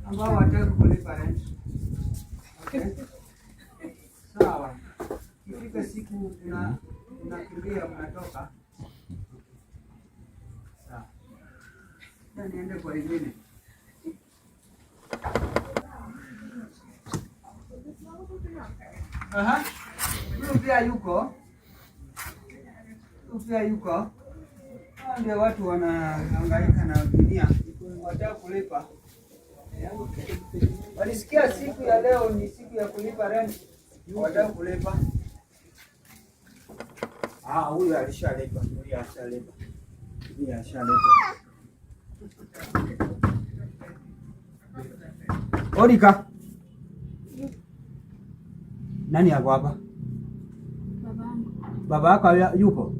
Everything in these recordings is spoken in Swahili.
Ambao hawataki kulipa rent. Okay. Sawa. Ikifika siku unakimbia mnatoka. Sawa. Sasa niende kwa ingine. Aha. Huyu pia yuko. Huyu pia yuko. Hao ndio watu wanahangaika na dunia. Wataka kulipa. Walisikia siku ya leo ni siku ya kulipa rent. Wataka kulipa. Ah, huyu alishalipa. Huyu alishalipa. Huyu alishalipa. Orika. Nani yako hapa? Babangu. Baba yako yupo?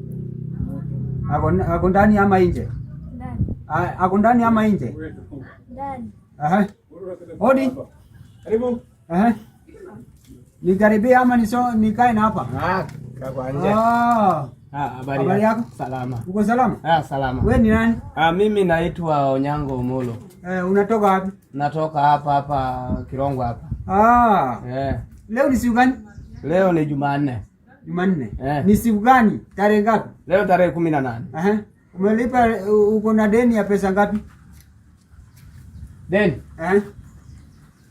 Ako ndani ama nje? Ndani. Ako ndani ama nje? Ndani. Aha. Hodi. Karibu. Aha. Nikaribia ama nikae na hapa? Ah, kaa kwa nje. Ah. Ah, Habari yako? Salama. Uko salama? Ah, salama. Wewe ni nani? Ah, mimi naitwa Onyango Omolo. Unatoka wapi? Natoka hapa hapa Kirongwa hapa. Ah. Eh. Leo ni siku gani? Leo ni Jumanne. Jumanne. Eh. Ni siku gani? Tarehe ngapi? Leo tarehe 18. Aha. Umelipa, uko na deni ya pesa ngapi? Deni? Eh.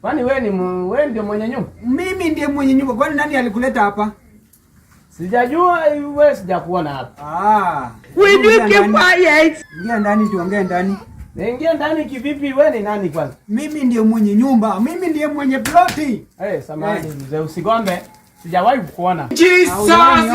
Kwani wewe ni wewe ndio mwenye nyumba? Mimi ndiye mwenye nyumba. Kwani nani alikuleta hapa? Sijajua, wewe sijakuona hapa. Ah. Will you keep quiet? Ingia ndani tuongee ndani. Niingie ndani kivipi? Wewe ni nani kwanza? Mimi ndiye mwenye nyumba. Mimi ndiye mwenye ploti. Eh, samahani mzee, usigombe. Sijawahi kukuona. Jesus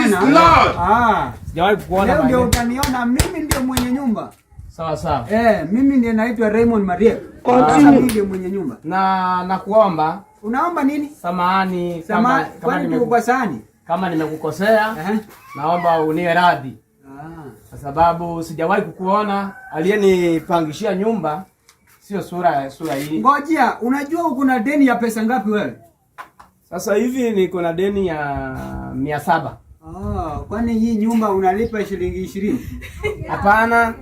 is Lord. Ah. Sijawahi kukuona. Leo ndio utaniona, mimi ndiye mwenye nyumba. Sawa sawa. Mimi ndiye naitwa Raymond Maria. Continue. Mimi ndiye mwenye nyumba. Na nakuomba. Unaomba nini? Samahani, Kwani tuko kwa sahani? Kama nimekukosea, naomba uniwe radhi. Kwa sababu sijawahi kukuona. Aliyenipangishia nyumba sio sura hii. Ngojea, unajua uko na deni ya pesa ngapi wewe? Sasa hivi niko na deni ya 700. Ah, kwani hii nyumba unalipa shilingi 20? Hapana.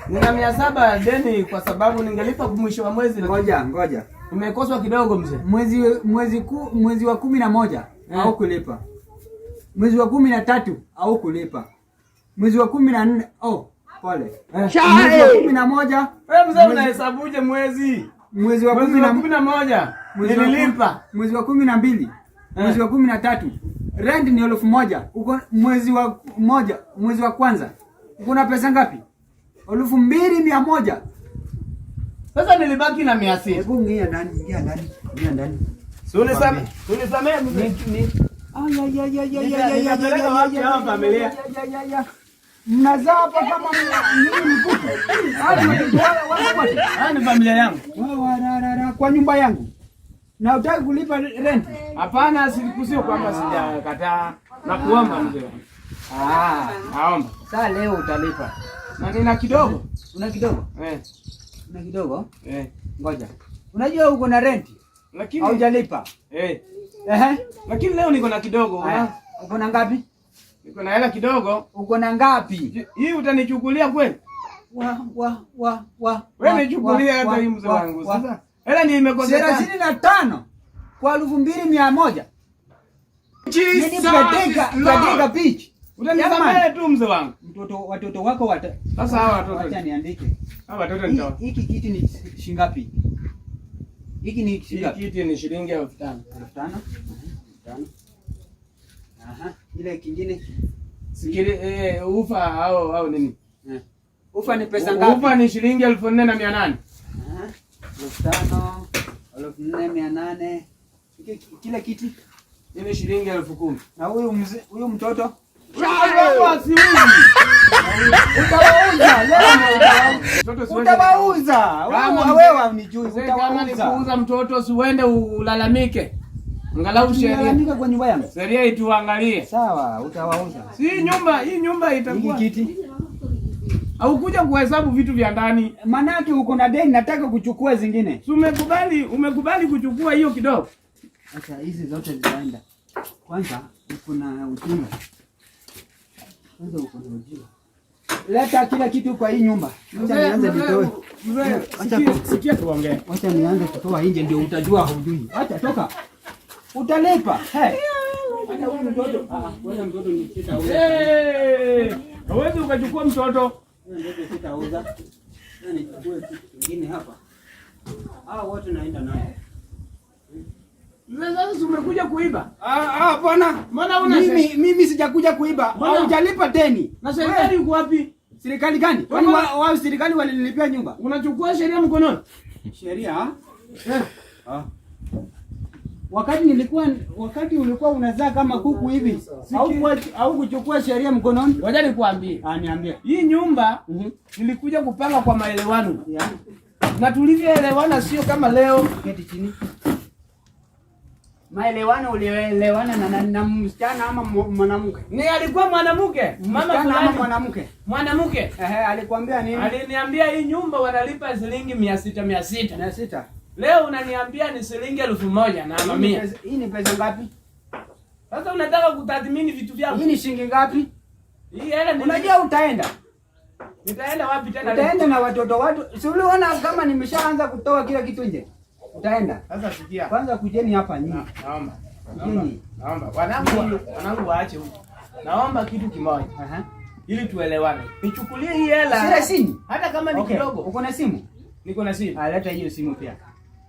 Nina 700 ya deni kwa sababu ningelipa mwisho wa mwezi. Ngoja, ngoja. Nimekoswa kidogo mzee. Mwezi wa 11 au kulipa. Mwezi wa 13 au kulipa. Mwezi wa 14, oh, pole. Mwezi wa 11. Wewe mzee unahesabuje mwezi? Mwezi wa Mwezi kumi wa na 11. Mwezi wa Nililipa. Mwezi wa 12. Mwezi wa 13. Rent ni 1000. Uko mwezi wa 1, mwezi wa kwanza. Uko na pesa ngapi? 2100. Sasa nilibaki na 600. Hebu ingia ndani, ingia ndani, ingia ndani. Si unisamee mzee. Ni, ni. Ay, ay, ay, ay, ay, ay, ay, Nitapeleka ay, wapi ay, hawa ay, familia? ay, ay, ay, ay. Mnazaa hapa kama nini mkuku? Hadi watoto wao wote. Haya ni familia yangu. Wa, wa, ra, ra, ra, kwa nyumba yangu. Na hutaki kulipa rent? Hapana, sio kwamba sijakataa. Nakuomba mzee wangu. Naomba. Sasa leo utalipa. Na nina kidogo. Una kidogo? Una kidogo? Ngoja. Unajua uko na rent? Lakini haujalipa. Lakini leo niko na kidogo. Haya. Uko na ngapi? Niko na hela kidogo. Uko na ngapi? Hii utanichukulia kweli? Wa, wa, wa, wa, Wewe wa, nichukulie wa, hata wa, hii mzee wa, wangu. wa. Sasa hela ni imekosekana. 35 kwa 2100. Jesus Nini is Lord. Pradeka Beach. Utanisamehe Jamani. tu mzee wangu. Watoto wako wata. Sasa hawa watoto. Wacha niandike. Hawa watoto nitawa. Hiki kiti ni shilingi ngapi? Hiki ni shilingi Hiki ngapi? kiti ni shilingi 5000. 5000? 5000. Aha, ile kingine. Sikili ufa au nini? Ufa ni pesa ngapi? Ufa ni shilingi 4800. Aha. 5000, 4800. Hiki kile kiti ni shilingi 10000. Na huyu mzee, huyu mtoto? Utawauza Leo utawauza. Kama Wewe haunijui, mzee, kama ni utawauza. kuuza mtoto usiende ulalamike. Angalau sheria. Ulalamika kwa nyumba yangu. Sheria ituangalie. Sawa, utawauza. Si nyumba, hii nyumba itakuwa. Hiki kiti. Haukuja kuhesabu vitu vya ndani. Manake uko na deni, nataka kuchukua zingine. Si umekubali kuchukua hiyo kidogo. Acha hizi zote zitaenda. Kwanza uko na ujinga. Kwanza uko na ujinga. Leta kila kitu kwa hii nyumba. Wacha nianze nitoe. Mzee, Acha sikia tuongee. Wacha nianze kutoa nje ndio utajua hujui. Acha toka. Utalipa. Hey. Hata huyu mtoto. Ah, wewe mtoto ni sitauza. Eh, hawezi ukachukua mtoto. Huyu mtoto sitauza. Sasa nichukue kitu kingine hapa. Hao wote naenda nayo. Mzee, sasa si umekuja kuiba? Ah, ah, bwana. Mbona una Mimi sijakuja kuiba. Mbona? Haujalipa deni. Na serikali iko wapi? Serikali gani? Kwani wao serikali walinilipia nyumba? Unachukua sheria mkononi? Sheria? Ah. Wakati ulikuwa unazaa kama kuku hivi, au kuchukua sheria mkononi? Ngoja nikwambie. Ah, niambie. Hii nyumba Mhm. nilikuja kupanga kwa maelewano. Yeah. Na tulivyoelewana sio kama leo. Keti chini. Maelewano ulielewana na msichana ama mwanamke? Ni alikuwa mwanamke, mama Msichana ama fulani. mwanamke? Mwanamke. Ehe, alikwambia nini? Aliniambia hii nyumba wanalipa shilingi 600 600. 600. Leo unaniambia ni shilingi 1000 na mamia. Hii ni pesa ngapi? Sasa unataka kutathmini vitu vyangu. Hii ni shilingi ngapi? Hii hela ni Unajua utaenda. Nitaenda wapi tena? Utaenda na watoto watu. Si uliona kama nimeshaanza kutoa kila kitu nje? Utaenda. Sasa sikia. Kwanza kujeni hapa nyinyi. Naomba. Kujeni. Naomba. Wanangu waache huko. Naomba kitu kimoja. Aha. Ili tuelewane. Nichukulie hii hela. Sina simu. Hata kama ni Okay. kidogo. Uko na simu? Niko na simu. Ah, leta hiyo simu pia.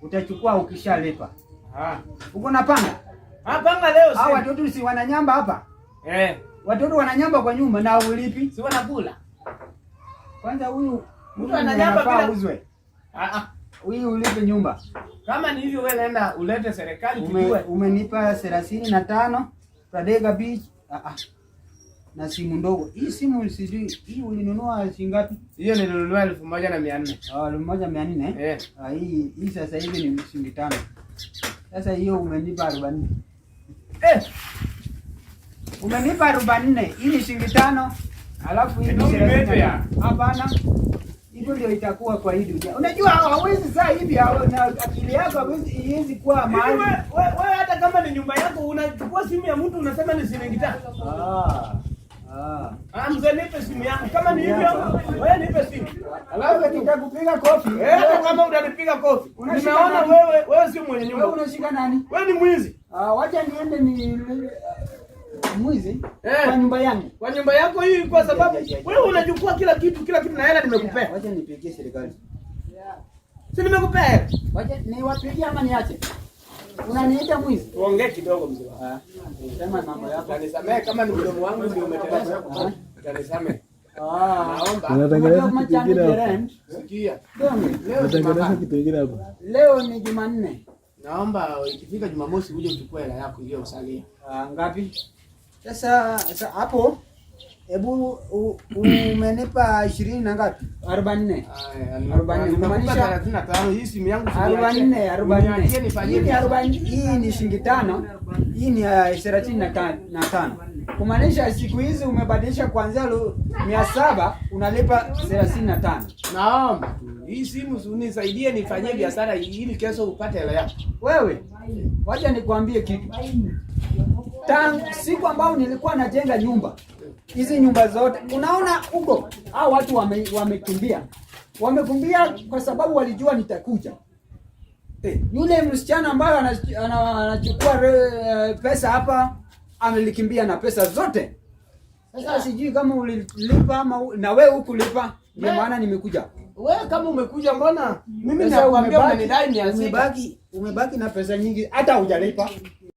Utachukua ukishalipa. Ah. Uko na panga? Ah, panga leo Hao si. watoto si wananyamba hapa? Eh. Watoto wananyamba kwa nyumba na ulipi? Si wanakula. Kwanza huyu Mtu ananyamba anafaa bila- uzwe. Ah ah. Huyu ulipe nyumba. Kama ni hivyo wewe nenda ulete serikali tujue. Umenipa 35 Pradega Beach. Ah ah. Na simu ndogo. Hii simu sijui hii ulinunua shilingi ngapi? Hiyo nilinunua 1400. Ah, 1400. Eh. Ah, hii sasa hivi ni shilingi 5. Sasa hiyo umenipa 40. Eh. Umenipa 44. Hii ni shilingi 5. Alafu hii ni Ndio 35. ya. Hapana. Hivyo ndio itakuwa kwa hii dunia. Unajua hawezi saa hivi na akili yako hawezi iwezi kuwa mahali. Wewe hata kama ni nyumba yako unachukua simu ya mtu unasema ni shilingi 5. Ah. Ah. Ah, mzee nipe simu yangu. Kama ni hivyo, wewe nipe simu. Alafu nitakupiga kofi. Eh, hata kama utanipiga kofi. Unashika Nimeona nani? wewe sio mwenye Wewe nyumba. unashika nani? Wewe ni mwizi. Ah, wacha niende ni mwizi Eh. kwa nyumba yangu. Kwa nyumba yako hii kwa sababu wewe unachukua kila kitu na hela nimekupea. Wacha nipigie serikali. Si nimekupea hela. Wacha niwapigie ama niache? Unaniita mwizi? Tuongee kidogo mzee wangu. Ah, sema mambo yako. Utanisamehe kama ni mdomo wangu ndio umeteleza. Utanisamehe. Ah. Naomba. Unatengeneza kitu kingine hapa. Sikia. Leo Unatengeneza kitu kingine hapa. Leo ni Jumanne. Naomba ikifika Jumamosi uje uchukue hela yako iliyosalia. Ah, ngapi? Sasa hapo hebu umenipa 20 na ngapi? 44. Aya, nimekupa 35 hii simu yangu 44, Uniachie nifanyie Hii ni biashara. 40, hii ni shilingi 5, hii ni 35. Kumaanisha siku hizi umebadilisha kuanzia 700 unalipa 35. Naomba tu hii simu unisaidie nifanyie biashara ili kesho upate hela yako. Wewe, wacha nikwambie kitu. Tangu siku ambao nilikuwa najenga nyumba, hizi nyumba zote unaona huko, hao watu wamekimbia. Wamekimbia kwa sababu walijua nitakuja. Yule msichana ambaye anachukua pesa hapa amelikimbia na pesa zote. Sasa sijui kama ulilipa ama na wewe hukulipa, ndio maana nimekuja. Wewe kama umekuja mbona mimi Sasa nakwambia unanidai 600. Umebaki na pesa nyingi hata hujalipa.